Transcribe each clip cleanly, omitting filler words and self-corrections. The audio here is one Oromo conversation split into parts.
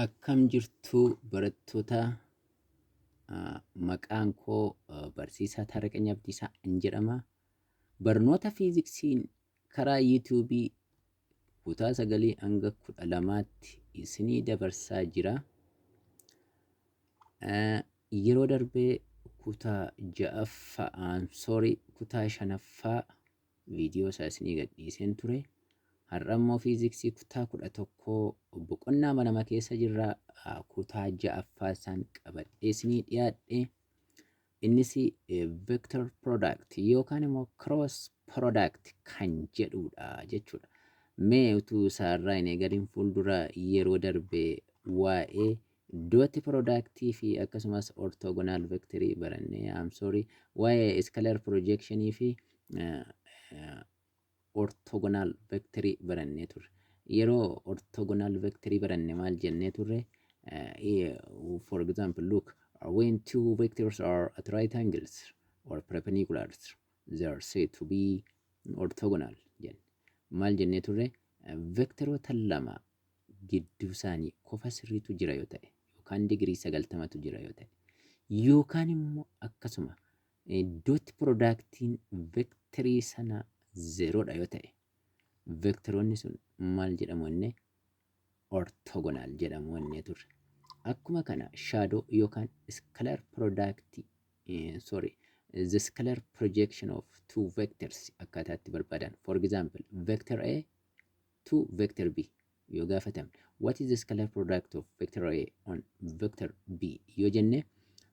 Akkam jirtu barattoota? Maqaan koo Barsiisaa Taarraqany Abdiisaa an jedhama. Barnoota fiiziksiin karaa yuutuubii kutaa 9 hanga 12tti isinii dabarsaa jira. Yeroo darbee kutaa ja'affaa, sorry, kutaa shanaffaa viidiyoo isaa isinii gadhiiseen ture. Har'a immoo fiiziksii kutaa 11 boqonnaa 2 keessa jirra, kutaa ja'affaa isaan qabadhee isinii dhiyaadhe. Innis vector product yookaan immoo cross product kan jedhudha jechuudha. Mee utuu isaarraa hin eegalin fuuldura, yeroo darbe waa'ee dot product fi akkasumas orthogonal vectorii barannee, I'm sorry, waa'ee scalar projectionii fi orthogonal vectorii barannee turre. Yeroo orthogonal vectorii baranne maal jennee turre? For example, look, when two vectors are at right angles or perpendiculars, they are said to be orthogonal jenne. Maal jennee turre? Vectoroota lama gidduu isaanii kofa sirriitu jira yoo ta'e, yookaan digirii 90tu jira yoo ta'e, yookaan immoo akkasuma dot productiin vectorii sana zeroodha yoo ta'e, vectoroonni sun maal jedhamu jennee? Orthogonal jedhamu jennee turre. Akkuma kana shadow yookaan scalar product, sorry, the scalar projection of two vectors akkaataa itti barbaadan. For example, vector A to vector B yoo gaafatamne, what is the scalar product of vector A on vector B yoo jenne,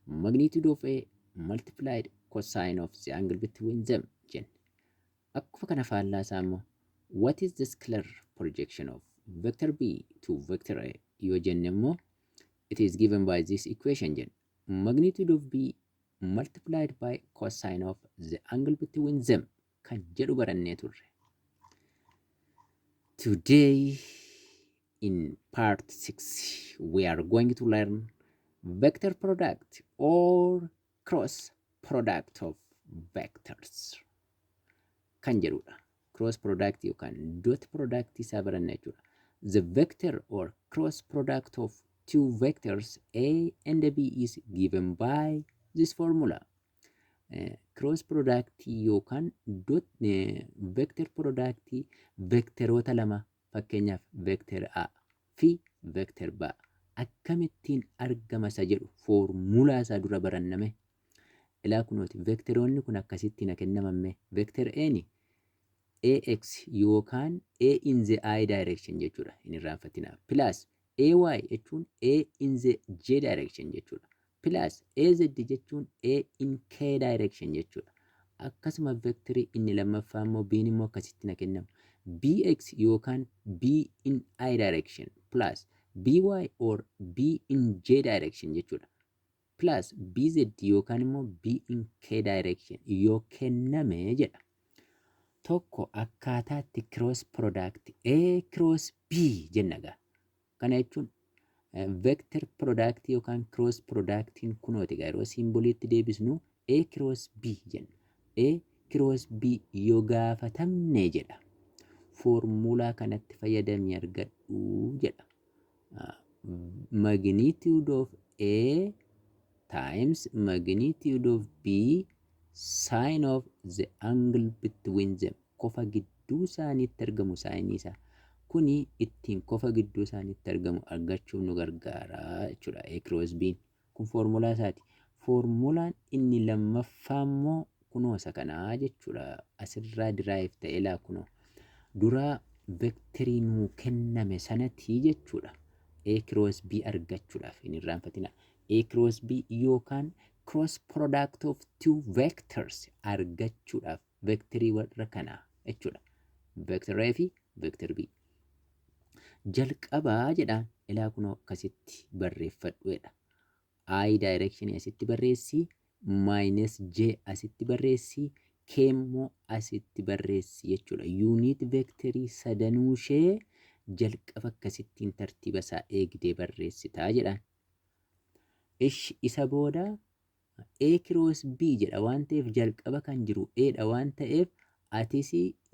magnitude of A multiplied cosine of the angle between them jenne. Akkuma kana faallaa isaa immoo, what is the scalar projection of vector B to vector A yoo jenne immoo, it is given by this equation jenne, magnitude of B multiplied by cosine of the angle between them kan jedhu barannee turre. Today in part 6 we are going to learn vector product or cross product of vectors kan jedhudha. Cross product yookaan dot product isaa baranna jechuudha. The vector or cross product of two vectors A and B is given by this formula. Cross product yookaan dot vector product vectoroota lama, fakkeenyaaf vector A fi vector B, akkamittiin argama isa jedhu foormulaa isaa dura baranname. Ilaa kunooti, vectoroonni kun akkasitti na kennamamme. Vector A ni AX yookaan A in the I direction jechuudha, hin irraanfatinaa. Plus AY jechuun A in the J direction jechuudha. Plus AZ jechuun A in K direction jechuudha. Akkasuma vectorii inni lammaffaa immoo B'n immoo akkasitti na kennama. BX yookaan B in I direction plus BY or B in J direction jechuudha. Plus BZ yookaan immoo B in K direction yoo kenname jedha. Tokko akkaataatti cross product A cross B jenna gaa. Kana jechuun vector product yookaan cross productiin kunooti gaa, yeroo symboliitti deebisnu A cross B jenna. A cross B yoo gaafatamne jedha. Foormulaa kanatti fayyadamii argadhu jedha. Magnitude of A times magnitude of B sine of the angle between them, kofa gidduu isaaniitti argamu sineii isaa. Kuni ittiin kofa gidduu isaaniitti argamu argachuuf nu gargaara jechuudha. A cross B kun foormulaa isaati. Foormulaan inni lammaffaa immoo kunoo isa kanaa jechuudha. Asirraa derive ta'e laa kunoo. Dura vectorii nuu kenname sanatii jechuudha. A cross B argachuudhaaf, hin irraanfatina. A cross B yookaan cross product of two vectors argachuudhaaf vectorii warra kanaa jechuudha. Vector A fi vector B. Jalqabaa jedhaan, ilaa kunoo akkasitti barreeffadhuedha. I direction asitti barreessi, minus J asitti barreessi, K immoo asitti barreessi jechuudha. Unit vectorii sadanuu ishee jalqaba akkasittiin tartiiba isaa eegdee barreessitaa jedhaan. Ish, isa booda A cross B jedha waan ta'eef, jalqaba kan jiru A dha waan ta'eef, atis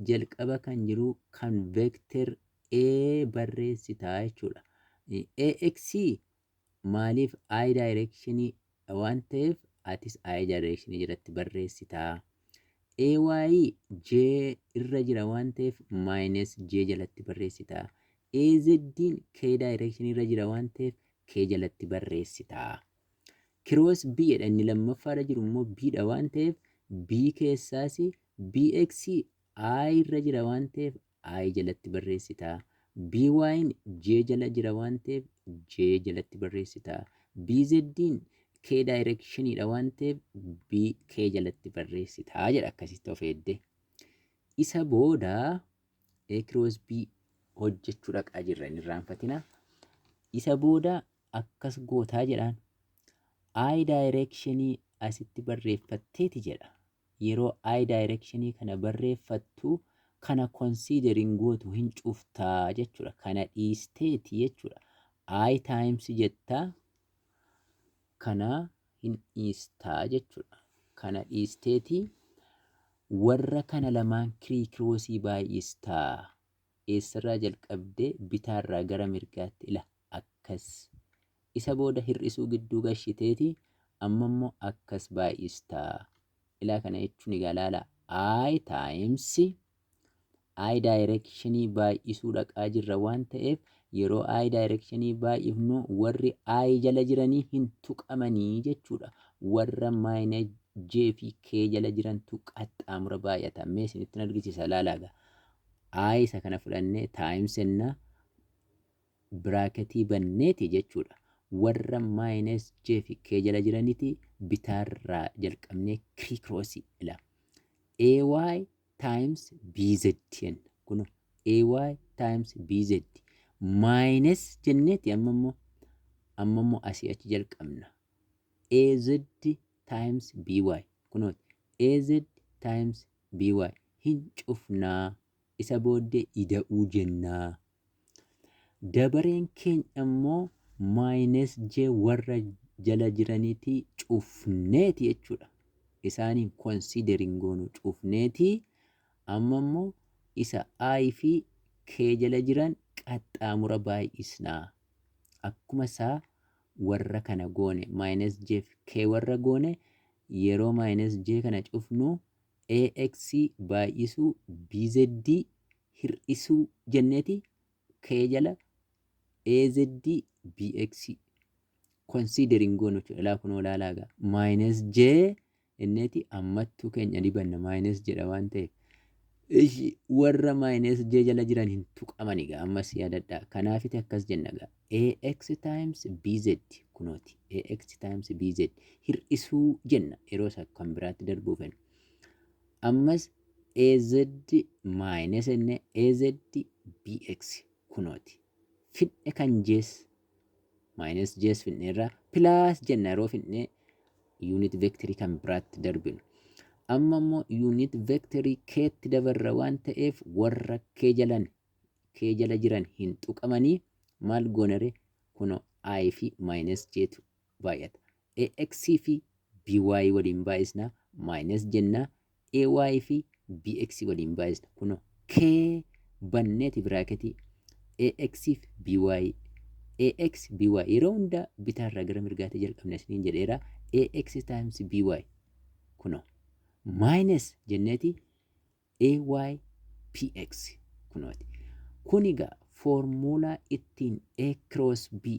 jalqaba kan jiru kan vector A barreessitaa jechuudha. AX maaliif I directionii waan ta'eef atis I directionii jalatti barreessitaa. AY J irra jira waan ta'eef minus J jalatti barreessitaa. AZ'n K directionii irra jira waan ta'eef K jalatti barreessitaa. Cross B jedha. Inni lammaffaarra jiru immoo B dha waan ta'eef B keessaas BX I irra jira waan ta'eef I jalatti barreessitaa. BY'n J jala jira waan ta'eef J jalatti barreessitaa. BZ'n K directioniidha waan ta'eef B K jalatti barreessitaa jedha akkasitti of eegde. Isa booda A cross B hojjechuu dhaqaa jirra, hin irraanfatina. Isa booda akkas gootaa jedhaan. I directionii asitti barreeffatteeti jedha. Yeroo I directionii kana barreeffattu kana considering gootu, hin cuftaa jechuudha. Kana dhiisteeti jechuudha. I times jettaa, kana hin dhiistaa jechuudha. Kana dhiisteeti warra kana lamaan criss crossii baay'istaa. Eessarraa jalqabdee? Bitaarraa gara mirgaatti ila akkas. Isa booda hir'isuu gidduu gashiteeti amma immoo akkas baay'istaa. Ilaa, kana jechuun egaa ilaala. I times I directionii baay'isuu dhaqaa jirra waan ta'eef yeroo I directionii baay'ifnu warri I jala jiranii hin tuqamanii jechuudha. Warra minus J fi K jala jirantu qaxxaamura baay'ata. Mee isinitti argisiisa, ilaalaa egaa. I isa kana fudhannee times enna, bracketii banneeti jechuudha. Warra minus J fi K jala jiraniiti bitaarraa jalqabnee criss crossii ila. AY times BZ jenna. Kun AY times BZ minus jenneeti amma immoo asii achi jalqabna. AZ times BY, kunooti AZ times BY, hin cufnaa, isa booddee ida'uu jennaa. Dabareen keenya immoo minus J warra jala jiraniiti cufneeti jechuudha. Isaaniin considering goonu, cufneeti amma immoo isa I fi K jala jiran qaxxaamura baay'isnaa. Akkuma isaa warra kana goone, minus J fi K warra goone, yeroo minus J kana cufnu AX baay'isuu BZ hir'isuu jenneeti K jala AZ BX considering goonu jechuudha. Ilaa, kunoo ilaalaa egaa, minus J inneeti ammattuu keenya dibanna, minus jedha waan ta'eef. Ishi warra minus J jala jiran hin tuqaman egaa, ammas yaadadhaa. Kanaafiti akkas jenna egaa. AX times BZ, kunooti. AX times BZ hir'isuu jenna yeroo isa kan biraatti darbuu fennu. Ammas AZ minus inni AZ BX, kunooti. Fidhe kan J's, minus J's fidneerra, plus jenna yeroo fidnee unit vectorii kan biraatti darbinu. Amma immoo unit vectorii K'tti dabarra waan ta'eef warra K jala jiran hin tuqamanii. Maal goonare? Kunoo I fi minus J'tu baay'ata. AX fi BY waliin baay'isna, minus jenna. AY fi BX waliin baay'isna, kunoo K banneeti bracketii AX fi BY, AX BY, yeroo hundaa bitaarraa gara mirgaatti jalqabna isiniin jedheera. AX times BY, kunoo minus jenneeti AY BX, kunooti. Kun egaa foormuulaa ittiin A cross B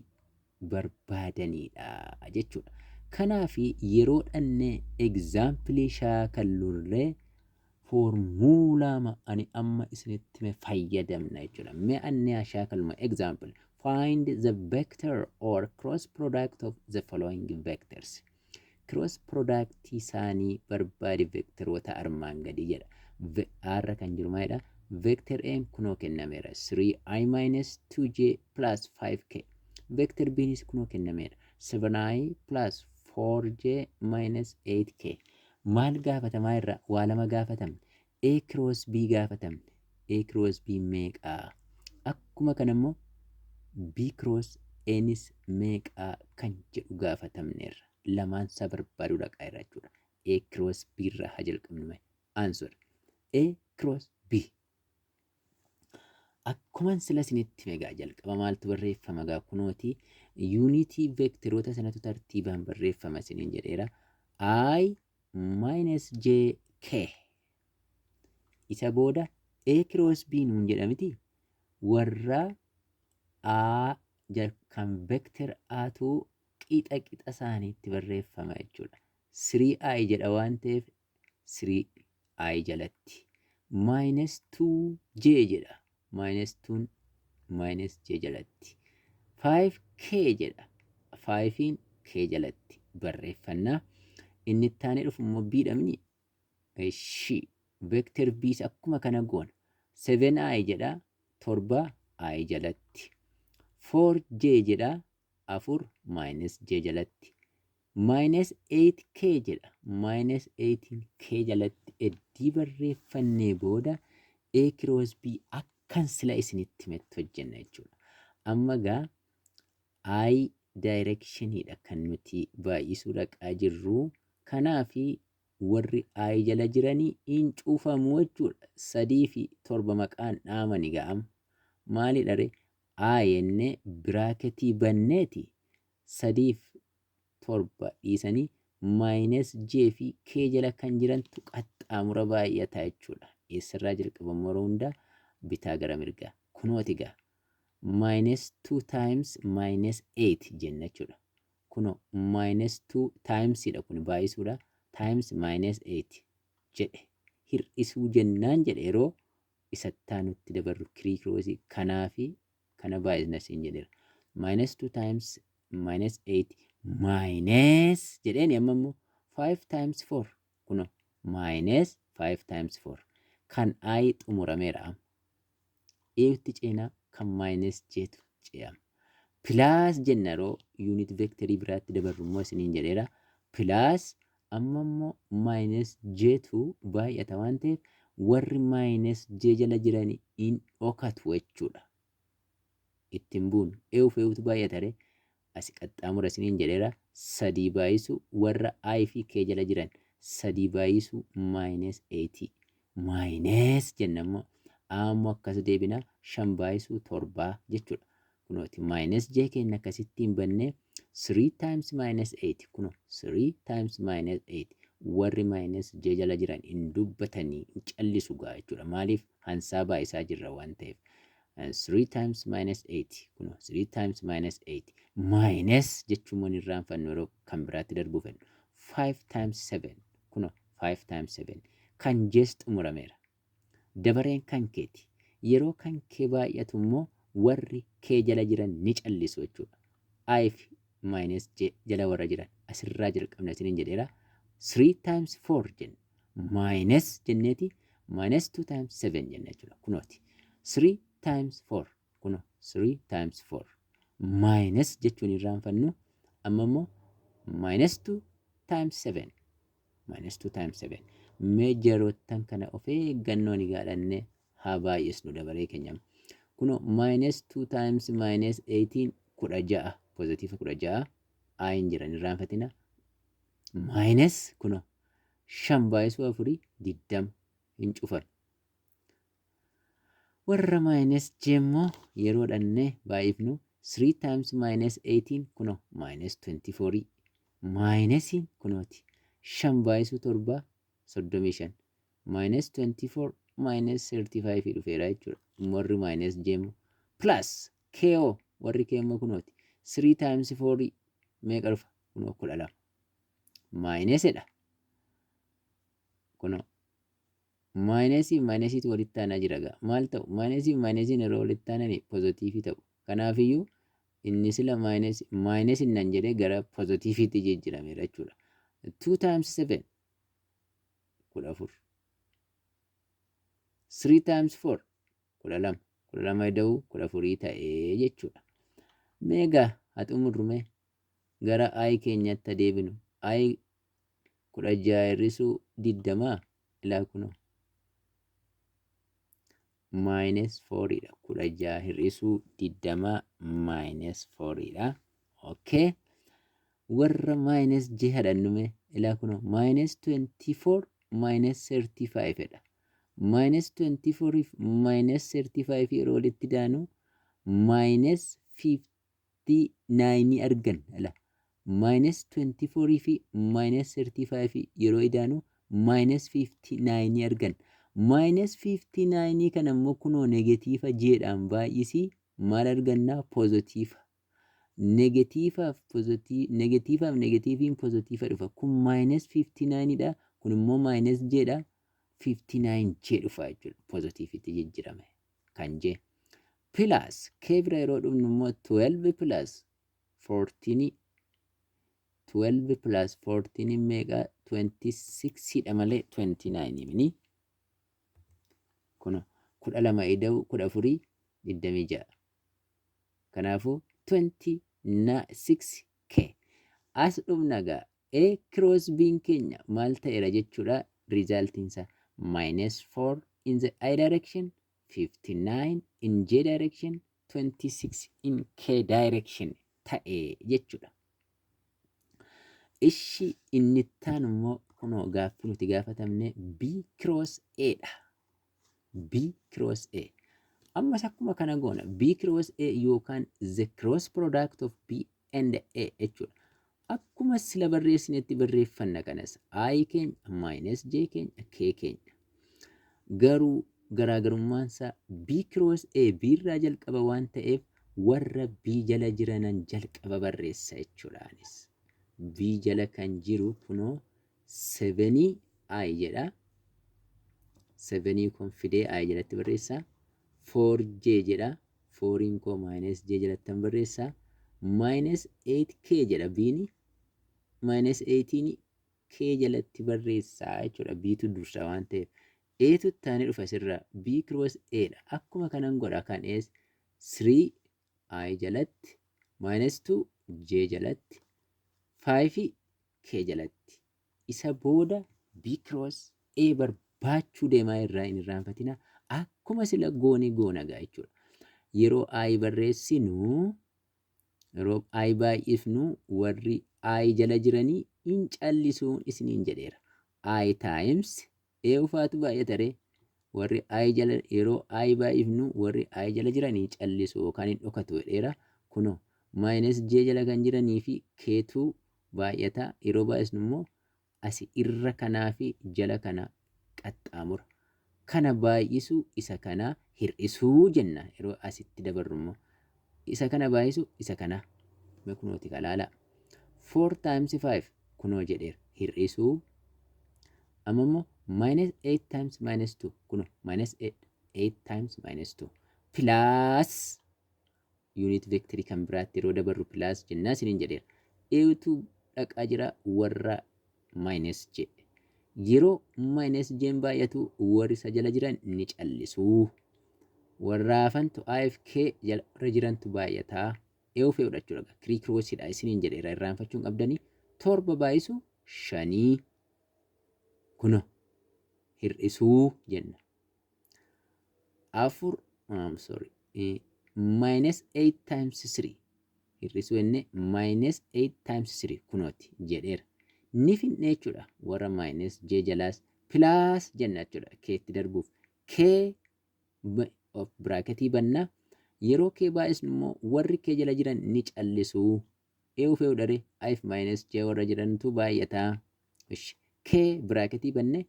barbaadanidha jechuudha. Kanaaf yeroo dhannee examplii shaakallurree foormuulaa ani amma isinitti hime fayyadamna jechuudha. Mee annee haa shaakallu. Example: find the vector or cross product of the following vectors. Cross product isaanii barbaadi vectoroota armaan gadii jedha. Arra kan jiru maalidha? Vector A kunoo kennameera. 3i minus 2j plus 5k. Vector B'nis kunoo kennameera. 7i plus 4j minus 8k. Maal gaafatamaa irra? Waa lama gaafatamne. A cross B gaafatamne. A cross B meeqaa? Akkuma kana immoo B cross A'nis meeqaa kan jedhu gaafatamneerra. Lamaan isaa barbaaduu dhaqaa irra jechuudha. A cross B irraa haa jalqabnu. Answer: A cross B. Akkuman sila isinitti hime egaa jalqaba maaltu barreeffama egaa kunooti yuunitii veekteroota sanatu tartiibaan barreeffama isiniin jedheera. I minus J K isa booda A cross B nuun jedha miti warra A kan vector Atu qixa qixa isaaniitti barreeffama jechuudha. 3i jedha waan ta'eef 3i jalatti. Minus 2j jedha. Minus 2 minus j jalatti. 5k jedha. 5n k jalatti barreeffannaa. Inni itti aanee dhufu immoo b dha mini. Eshi vector b akkuma kana goona. 7i jedha. 7 i jalatti. 4j jedha. 4 minus j jalatti. Minus 8k jedha. Minus 18k jalatti eddii barreeffannee booda A cross B akkan sila isinitti himetti hojjenna jechuudha. Amma gaa I directioniidha kan nuti baay'isuu dhaqaa jirru. Kanaafi warri I jala jiranii hin cufamu jechuudha. 3 fi 7 maqaan dhaamani ga'am. Maalidha ree? I jennee biraaketii banneeti 3 fi 7 dhiisanii minus J fi K jala kan jirantu qaxxaamura baay'ata jechuudha. Eessarraa jalqabamu yeroo hundaa bitaa gara mirgaa. Kunooti gaa minus 2 times minus 8 jenna jechuudha. Kunoo minus 2 times dha kun baay'isuudha times minus 8 jedhe hir'isuu jennaan jedhe yeroo isattaa nutti dabarru kiriikiroosii kanaa fi kana baay'isna siin jedheera. Minus 2 times minus 8 minus jedheeni amma immoo 5 times 4 kunoo minus 5 times 4 kan i xumurameera amma. Eetti ceenaa kan minus jeetu ce'ama. Plus jenna yeroo unit vectorii biraatti dabarru immoo isiniin jedheera. Plus amma immoo minus jeetu baay'ata waan ta'eef warri minus j jala jiran hin dhokatu jechuudha. Ittiin buunu. Eewuf eewutu baay'ata ree. Asi qaxxaamura isiniin jedheera. Sadii baay'isu warra i fi k jala jiran. Sadii baay'isu minus 8. Minus jenna immoo. Ammoo akkas deebina shan baay'isuu torbaa jechuudha. Kunooti minus j keenya akkasittiin bannee 3 times minus 8 kunoo 3 times minus 8 warri minus j jala jiran hin dubbatanii hin callisu gaa jechuudha. Maaliif hansaa baay'isaa jirra waan ta'eef. 3 times minus 8 kunoo 3 times minus 8 minus jechuun waan irraanfannu yeroo kan biraatti darbuu fedhu 5 times 7 kunoo 5 times 7 kan jees xumurameera. Dabareen kan keeti. Yeroo kan kee baay'atu immoo warri kee jala jiran ni callisu jechuudha. I fi minus j jala warra jiran asirraa jalqabna isiniin jedheera. 3 times 4 jenna. Minus jenneeti minus 2 times 7 jenna jechuudha. Kunooti. 3 times 4 kuno 3 times 4 minus jechuun irraanfannu amma immoo minus 2 times 7 minus 2 times 7 mee jaroottan kana of eeggannoon gaadhanne haa baay'isnu dabaree keenya. Kuno minus 2 times minus 18 16 pozitiiva 16 ayin jiran irraanfatina. Minus kuno 5 baay'isuu 4 20 hin cufan. Warra minus j immoo yeroo dhannee baay'ifnu 3 times minus 18 kunoo minus 24 minusiin kunooti 5 baay'isuu 7 35 minus 24 minus 35 dhufeera jechuudha. Warri minus j immoo plus ko warri k immoo kunooti 3 times 4 meeqa dhufa kunoo 12 minusidha kunoo Maayinasii fi maayinasiitu walitti aanaa jira egaa. Maal ta'u? Maayinasii fi maayinasiin yeroo walitti aanani pozitiivii ta'u. Kanaafiyyuu inni sila maayinasii maayinasiin nan jedhee gara pozitiiviitti jijjiirameera jechuudha. 2 times 7 14. 3 times 4 12. 12 ida'uu 14 ta'ee jechuudha. Mee egaa haa xumurru mee gara i keenyatti adeebinu. I 16 hir'isuu 20 ilaa kunoo minus 4 dha. 16 hir'isuu 20 minus 4 dha. Okay. Warra minus j hadhannume ilaa kunoo minus 24 minus 35 dha. Minus 24 fi minus 35 yeroo walitti daanu minus 59 arganna. Ala minus 24 fi minus 35 yeroo idaanu minus 59 arganna. Minus 59 kana immoo kunoo negative j dhaan baay'isii maal argannaa? Positive. Negatiivaaf negatiiviin positive dhufa. Kun minus 59 dha. Kun immoo minus j dha. 59 j dhufa jechuudha. Positiivitti jijjiirame kan j. Plus k bira yeroo dhufnu immoo 12 plus 14, 12 plus 14 meeqa? 26 dha malee 29 mini. Kun 12 ida'u 14, 26. Kanaafuu 26 k. As dhufna gaa, A cross B keenya maal ta'eera jechuudha? Resultiin isaa minus 4 in the I direction, 59 in J direction, 26 in K direction ta'e jechuudha. Ishi inni ittaan immoo kunoo gaaffii nuti gaafatamne B cross A dha. B cross A. Ammas akkuma kana goona. B cross A yookaan the cross product of B and A jechuudha. Akkuma sila barreessinetti barreeffanna kanas, I keenya, minus J keenya, K keenya. Garuu garaagarummaan isaa B cross A B irraa jalqaba waan ta'eef warra B jala jiranan jalqaba barreessa jechuudhaanis. B jala kan jiru kunoo 7 I jedha. 7 kun fidee I jalatti barreessa. 4J jedha. 4 koo minus J jalattan barreessa. Minus 8K jedha B'ni. Minus 18 K jalatti barreessaa jechuudha. B'tu dursa waan ta'eef. A'tu ittaanee dhufa asirraa. B cross A dha. Akkuma kanan godha kan A's, 3 I jalatti, minus 2 J jalatti, 5 K jalatti. Isa booda B cross A barbaachuu deemaa irraa hin irraanfatina. Akkuma sila goone goona gaa jechuudha. Yeroo I barreessinu, yeroo I baay'ifnu, warri I jala jiranii hin callisuun isiniin jedheera. I times A ufaatu baay'ata ree. Warri I jala, yeroo I baay'ifnu warri I jala jiranii callisu yookaan hin dhokatu jedheera. Kunoo minus J jala kan jiranii fi K2 baay'ata. Yeroo baay'isnu immoo asi irra kanaa fi jala kana qaxxaamura. Kana baay'isuu isa kana hir'isuu jenna. Yeroo asitti dabarru immoo isa kana baay'isu isa kana. Mee kunooti kalaala. 4 times 5 kunoo jedheera, hir'isuu. Amma immoo minus 8 times minus 2, kunoo minus 8 times minus 2 plus unit vectorii kan biraatti yeroo dabarru plus jennaa isiniin jedheera. A'tu dhaqaa jira? Warra minus j. Yeroo minus j'n baay'atu warri isa jala jiran ni callisuu. Warra hafantu I fi K jala jirantu baay'ataa. Eewu fe'udha jechuudha. Criss crossiidha isiniin jedheera, irraanfachuun qabdanii. 7 baay'isu 5 kuno hir'isuu jenna. 4, sorry, minus 8 times 3 hir'isuu jenne, minus 8 times 3 kunooti jedheera. Ni finne jechuudha. Warra minus j jalaas plus jenna jechuudha. K'tti darbuuf K of bracketii bannaa. Yeroo K baay'isnu immoo warri K jala jiran ni callisuu. Eewu fe'u dhare? I fi minus j warra jirantu baay'ataa. K bracketii banne,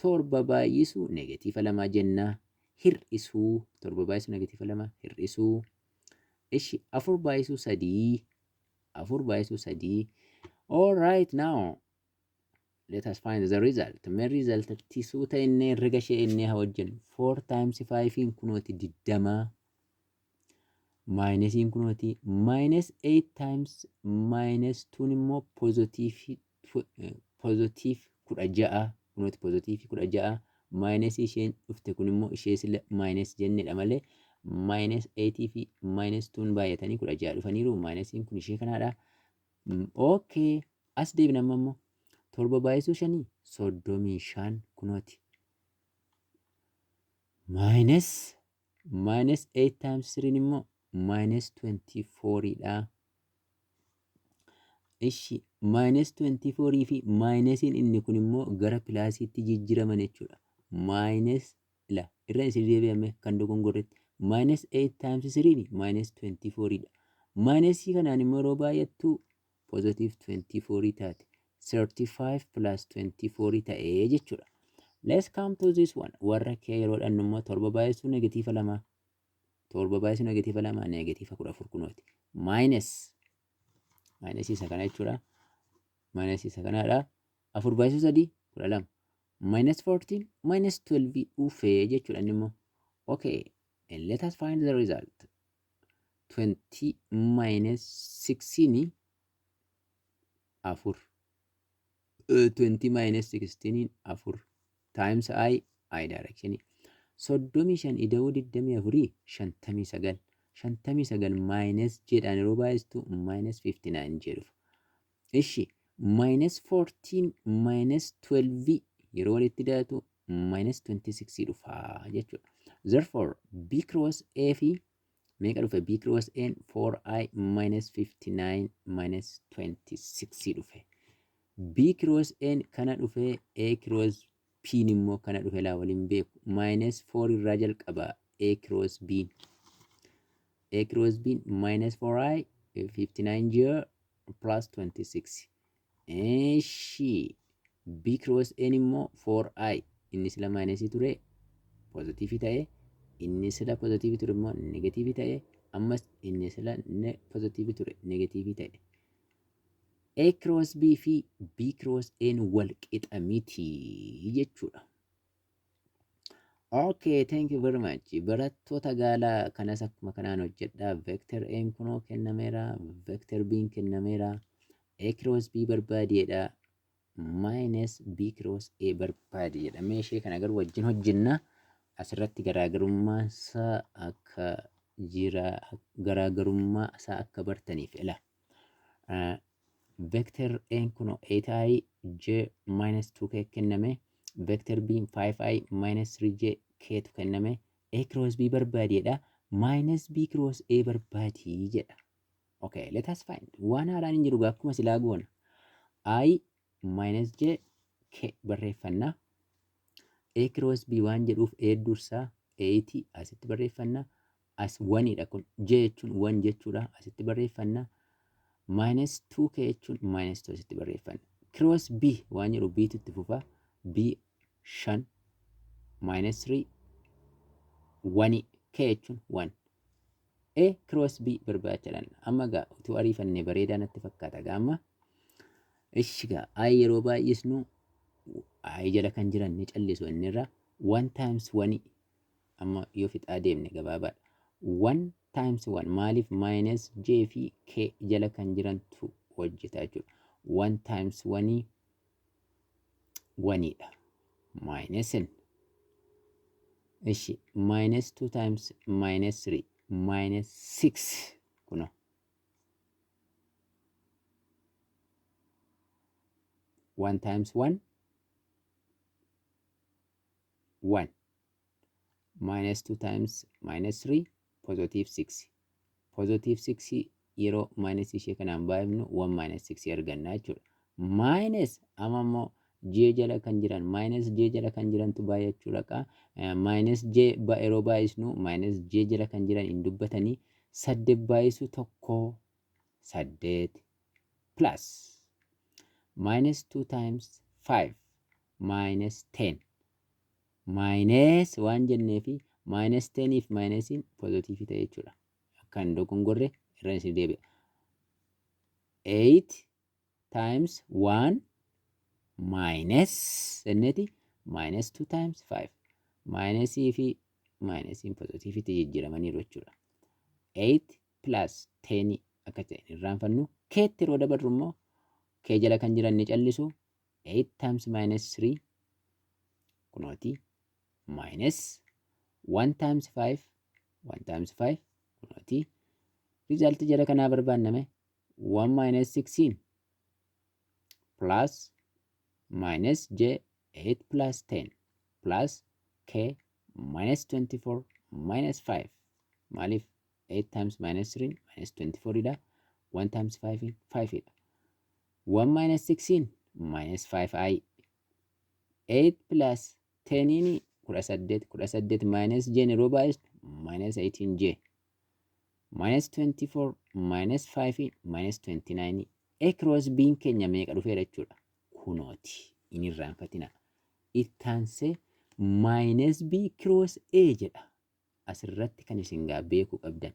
7 baay'isu negative 2 jennaa, hir'isuu, 7 baay'isu negative 2 hir'isuu. Ishi 4 baay'isuu 3, 4 baay'isuu 3. All right, now let us find the result. Mee result tisuu ta'e herrega ishee innee haa hojjennu. 4 times 5 kunooti 20, minusiin kunooti minus 8 times minus 2 immoo positive 16, kunooti positive 16. Minus isheen dhufte kun immoo ishee sila minus jennedha malee minus 8 fi minus 2 baay'atanii 16 dhufaniiru. Minusiin kun ishee kanaadha. Okay, as deebina. Amma immoo 7 baay'isuu 5, 35 kunooti. Minus 8 times 3 immoo minus 24 dha. Ishi minus 24 fi minusiin inni kun immoo gara plusiitti jijjiiraman jechuudha. Minus ila irra isin deebi'ame kan dogongorretti minus 8 times 3 minus 24 dha. Minusii kanaan immoo yeroo baay'attu positive 24 taate. 35 plus 24 ta'ee jechuudha. Let's come to this one. Warra kee yeroo dhannu immoo 7 baay'isuu negatiiva 2. 7 baay'isuu negatiiva 2 negatiiva 14 kunooti. Minus minus isa kana jechuudha. Minus isa kanaadha. 4 baay'isuu 3 12. Minus 14 minus 12 dhufee jechuudha inni immoo. Okay, and let us find the result. 20 minus 16 4. 20 minus 16 4 times i i direction. 35 ida'uu 24 59. 59 minus jedhaan yeroo baay'istu minus 59 jedhuuf. Ishi minus 14 minus 12 yeroo walitti daatu minus 26 dhufa jechuudha. Therefore, B cross A fi meeqa dhufe? B cross A 4i minus 59 minus 26 dhufe. B cross A kana dhufe, A cross P immoo kana dhufe. Laa waliin beeku. Minus 4 irraa jalqaba A cross B. A cross B minus 4i 59 j plus 26. Eshi B cross A immoo 4i, inni sila minusii ture pozitiivii ta'e, inni sila pozitiivii ture immoo negatiivii ta'e, ammas inni sila pozitiivii ture negatiivii ta'e. A cross B fi B cross A wal qixa miti jechuudha. Okay, thank you very much. Barattoota gaalaa, kanas akkuma kanaan hojjedhaa. Vector A kunoo kennameera, vector B kennameera. A cross B barbaadeedha. Minus B cross A barbaade jedha. Mee ishee kana garuu wajjin hojjenna. Asirratti garaagarummaa isaa akka jira, garaagarummaa isaa akka bartaniif ila. Vector A kunoo 8i j minus 2k kenname. Vector B 5i minus 3j k tu kenname. A cross B barbaadeedha. Minus B cross A barbaadii jedha. Okay, let us find. Waan haaraan hin jiru, akkuma silaa goona. I minus j k barreeffannaa. A cross B waan jedhuuf A dursaa 8 asitti barreeffannaa. As 1dha kun. J jechuun 1 jechuudha. Asitti barreeffannaa. Minus 2k jechuun minus 2 asitti barreeffanna. Cross B waan jedhu B itti fufa. B 5 minus 3 1, k jechuun 1. A cross B barbaachaadhaan amma gaa utuu ariifannee bareedaa natti fakkaata gaa amma. Ishi gaa I yeroo baay'isnu I jala kan jiran ni callisu, inni irra 1 times 1 amma yoo fixaa deemne gabaabaadha. 1 times 1 maaliif minus j fi k jala kan jirantu hojjeta jechuudha. 1 times 1 1 dha. Minus n. Ishi minus 2 times minus 3 minus 6 kuno. 1 times 1 1, minus 2 times minus 3 positive 6. Positive 6 yeroo minus ishee kanaan baay'ifnu 1 minus 6 arganna jechuudha. Minus amma immoo j jala kan jiran, minus j jala kan jirantu baay'achuu dhaqa. Minus j yeroo baay'isnu minus j jala kan jiran hin dubbatanii. 8 baay'isu 1 8 plus minus 2 times 5 minus 10. Minus waan jennee fi minus 10 fi minusiin pozitiivii ta'e jechuudha. Akka hin dogongorre irra isin deebi'a. 8 times 1 minus jenneeti minus 2 times 5. Minusii fi minusiin pozitiiviitti jijjiiramaniiru jechuudha. 8 plus 10 akka ta'e hin irraanfannu. Keetti yeroo dabarru immoo kee jala kan jiran ni callisu. 8 times minus 3 kunooti, minus 1 times 5, 1 times 5 kunooti. Result jala kanaa barbaanname 1 minus 16 plus minus j 8 plus 10 plus k minus 24 minus 5. Maaliif? 8 times minus 3 minus 24 dha. 1 times 5 5 dha. 1 minus 16 minus 5i, 8 plus 10iin 18, 18 minus j yeroo baay'isnu minus 18 j, minus 24 minus 5 minus 29. A cross B keenya meeqa dhufeera jechuudha? Kunooti, hin irraanfatina. Ittaansee minus B cross A jedha. Asirratti kan isin gaa beekuu qabdan,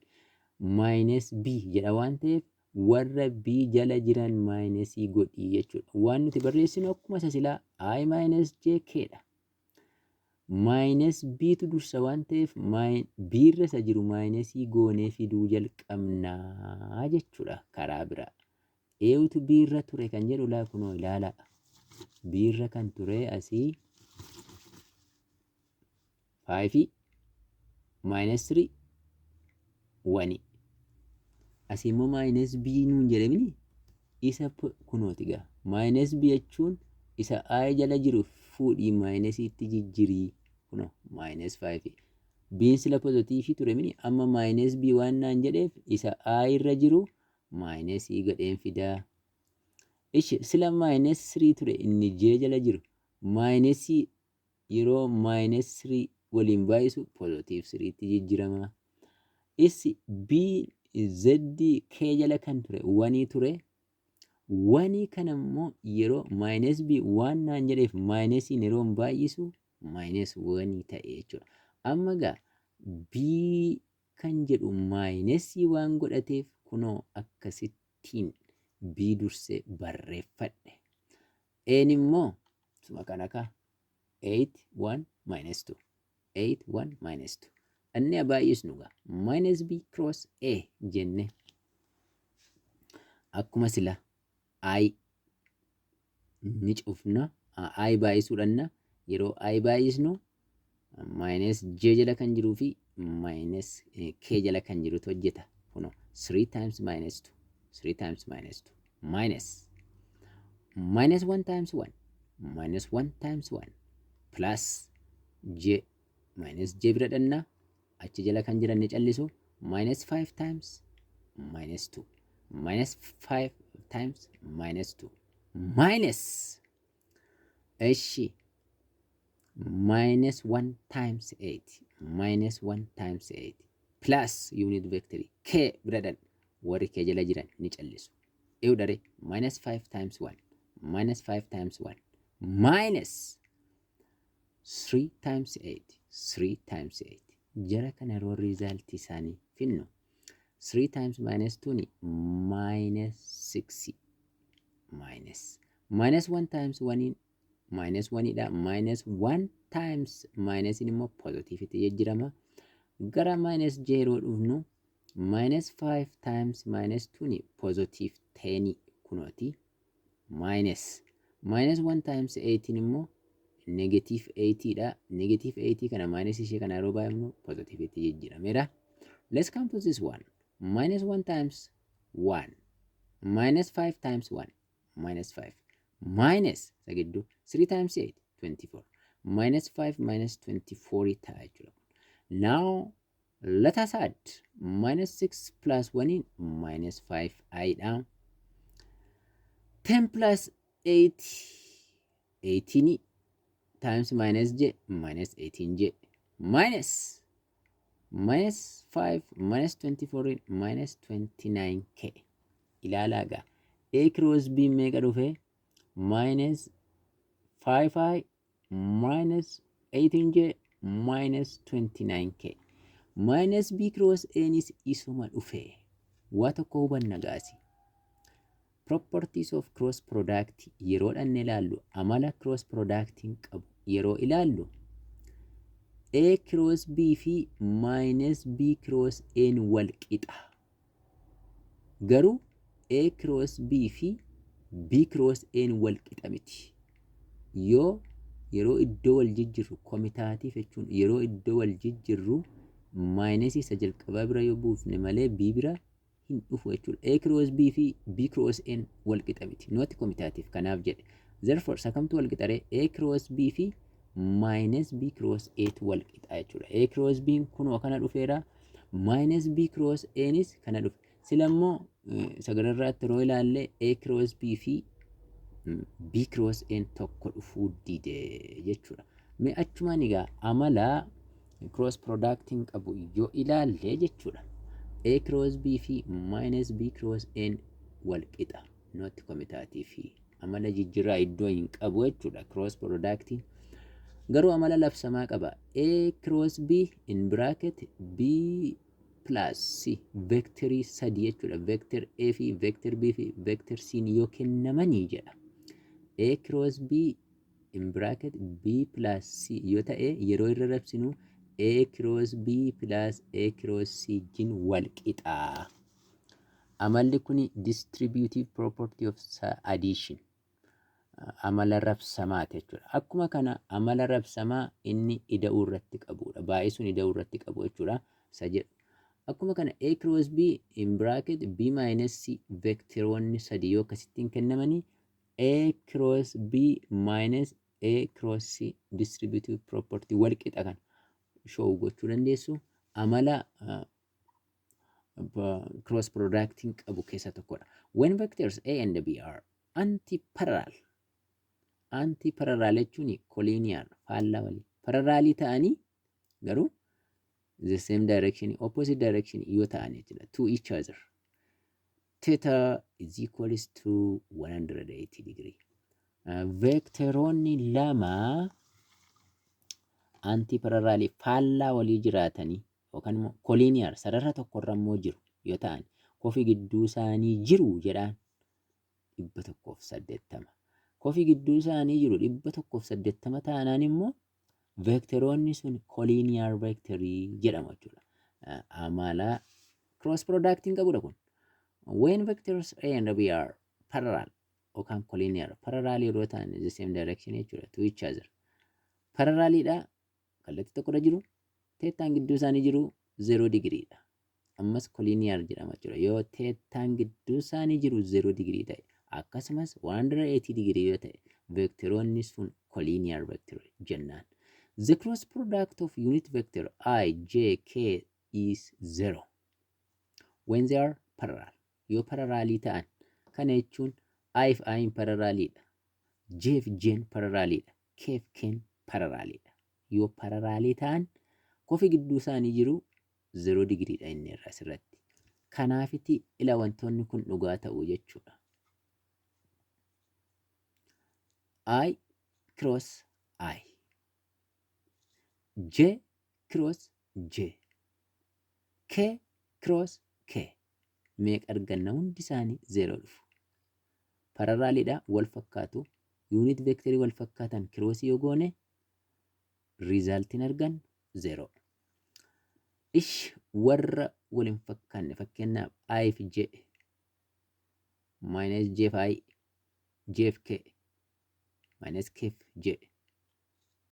minus B jedha waan ta'eef, warra B jala jiran minusii godhii jechuudha. Waan nuti barreessinu akkuma isa silaa I minus J K dha. Minus B tu dursa waan ta'eef, B irra isa jiru minusii goonee fiduu jalqabnaa jechuudha karaa biraa. Eewutu B irra ture kan jedhu laa kunoo ilaalaa. B irra kan ture asii 5, minus 3, 1. Asii immoo minus B nuun jedhamini isa kunooti gaa. Minus B jechuun isa I jala jiru fuudhii minusiitti jijjirii, kunoo minus 5. B'n sila positiveii ture mini? Amma minus B waan naan jedheef, isa I irra jiru minusii godheen fidaa. Ishi sila minus 3 ture inni J jala jiru, minusii yeroo minus 3 waliin baay'isu positive 3tti jijjiirama. Issi B Z K jala kan ture oneii ture. Oneii kana immoo yeroo minus B waan naan jedheef, minusiin yeroo baay'isu minus oneii ta'e jechuudha. Amma gaa B kan jedhu minusii waan godhateef, kunoo akkasittiin B dursee barreeffadhe. A'n immoo suma kana kaa, 8 1 minus 2, 8 1 minus 2. Inni baay'isnu gaa minus B cross A jenne, akkuma sila I ni cufna, I baay'isuudhanna. Yeroo I baay'isnu minus J jala kan jiruu fi minus K jala kan jirutu hojjeta. Kunoo 3 times minus 2, 3 times minus 2, minus minus 1 times 1, minus 1 times 1, plus J, minus J bira dhannaa, achi jala kan jiran ni callisu, minus 5 times minus 2, minus 5 times minus 2, minus እሺ minus 1 times 8, minus 1 times 8, plus unit vector k bira dhan, warri k jala jiran ni callisu. Eewu dare minus 5 times 1, minus 5 times 1, minus 3 times 8, 3 times 8. Jara kana yeroo resultii isaanii finnu, 3 times minus 2 ni minus 6, minus minus 1 times 1 minus 1 dha, minus 1 times minus immoo positivetti jijjiirama. Gara minus j yeroo dhufnu, minus 5 times minus 2 ni positive 10 kunooti, minus minus 1 times 18 immoo negative 8 dha. Negative 8 kana minus ishee kana yeroo baay'ifnu positivetti jijjiirameera. Let's come to this one. Minus 1 times 1, minus 5 times 1 minus 5, minus isa gidduu 3 times 8, 24, minus 5 minus 24 ta'a jechuudha. Now let us add minus 6 plus 1 in minus 5 i dha. 10 plus 8, 18, times minus j, minus 18 j, minus minus 5 minus 24 in minus 29 k. Ilaalaa gaa, A cross B meeqa dhufe? Minus 5i minus 18j minus 29k. Minus B cross A nis isuma dhufe. Waa tokko hubanna gaasi. Properties of cross product yeroo dhanne ilaallu, amala cross productiin qabu yeroo ilaallu, A cross B fi minus B cross A wal qixa. Garuu A cross B fi B cross A wal qixa miti. Yoo yeroo iddoo wal jijjiirru, commutative jechuun yeroo iddoo wal jijjiirru, minusii isa jalqabaa bira yoo buufne malee B bira hin dhufu jechuudha. A cross B fi B cross A wal qixa miti. Not commutative kanaaf jedhe. Therefore sakamtu wal qixaree? A cross B fi minus B cross A tu wal qixa jechuudha. A cross B kunoo kana dhufeera. Minus B cross A nis kana dhufe. Sila immoo sagararraatti yeroo ilaalle, A cross B fi B cross A tokko dhufuu dide jechuudha. Mee achumaan egaa amala cross productiin qabu yoo ilaalle jechuudha. A cross B fi minus B cross N wal qixa, not commutative, amala jijjiirraa iddoo hin qabu jechuudha cross productiin. Garuu amala labsamaa qaba. A cross B in bracket B plus C, vectorii sadi jechuudha. Vector A fi vector B fi vector C yoo kennamanii jedha. A cross B in bracket B plus C yoo ta'e, yeroo irra rabsinu A cross B plus A cross C jin wal qixaa. Amalli kun distributive property of addition, amala rabsamaati jechuudha. Akkuma kana amala rabsamaa inni ida'uu irratti qabudha. Baay'isuun ida'uu irratti qabu jechuudha. Isa jedhu. Akkuma kana A cross B in bracket B minus C, vectoroonni sadi yoo akkasittiin kennamanii, A cross B minus A cross C distributive property wal qixa kana show gochuu dandeessu. Amala cross productiin qabu keessa tokkodha. When vectors A and B are anti-parallel, anti-parallel jechuun collinear, faallaa walii, parallelii ta'anii garuu the same direction, opposite direction yoo ta'an jechuudha, to each other, theta is equals to 180 degree. Vectoroonni lama anti-parallelii, faallaa walii jiraatanii yookaan immoo collinear, sarara tokkorra immoo jiru yoo ta'an, kofi gidduu isaanii jiru jedhaan 180. Kofi gidduu isaanii jiru 180 taanaan immoo vectoroonni sun collinear vectorii jedhamu jechuudha. Amala cross productiin qabudha kun. When vectors A and B are parallel yookaan collinear, parallel yeroo ta'an the same direction jechuudha, to each other. Parallelidha, kallattii tokkorra jiru, thetaan gidduu isaanii jiru 0 digiriidha. Ammas collinear jedhama jechuudha. Yoo thetaan gidduu isaanii jiru 0 digirii ta'e, akkasumas 180 digirii yoo ta'e, vectoroonni sun collinear vector jennaan. The cross product of unit vector I, j, k is 0 when they are parallel. Yoo parallelii ta'an, kana jechuun I fi I'n paralleliidha. J fi J'n paralleliidha. K fi K'n paralleliidha. Yoo parallelii ta'an kofi gidduu isaanii jiru 0 digiriidha inni irra asirratti. Kanaafiti ila wantoonni kun dhugaa ta'u jechuudha. I cross I, J cross J, K cross K meeqa arganna? Hundi isaanii 0 dhufu. Paralleliidha, wal fakkaatu. Unit vectorii wal fakkaatan crossii yoo goone resultiin argannu 0. Ish, warra wal hin fakkaanne, fakkeenyaaf I fi J minus J fi I, J fi K minus K fi J.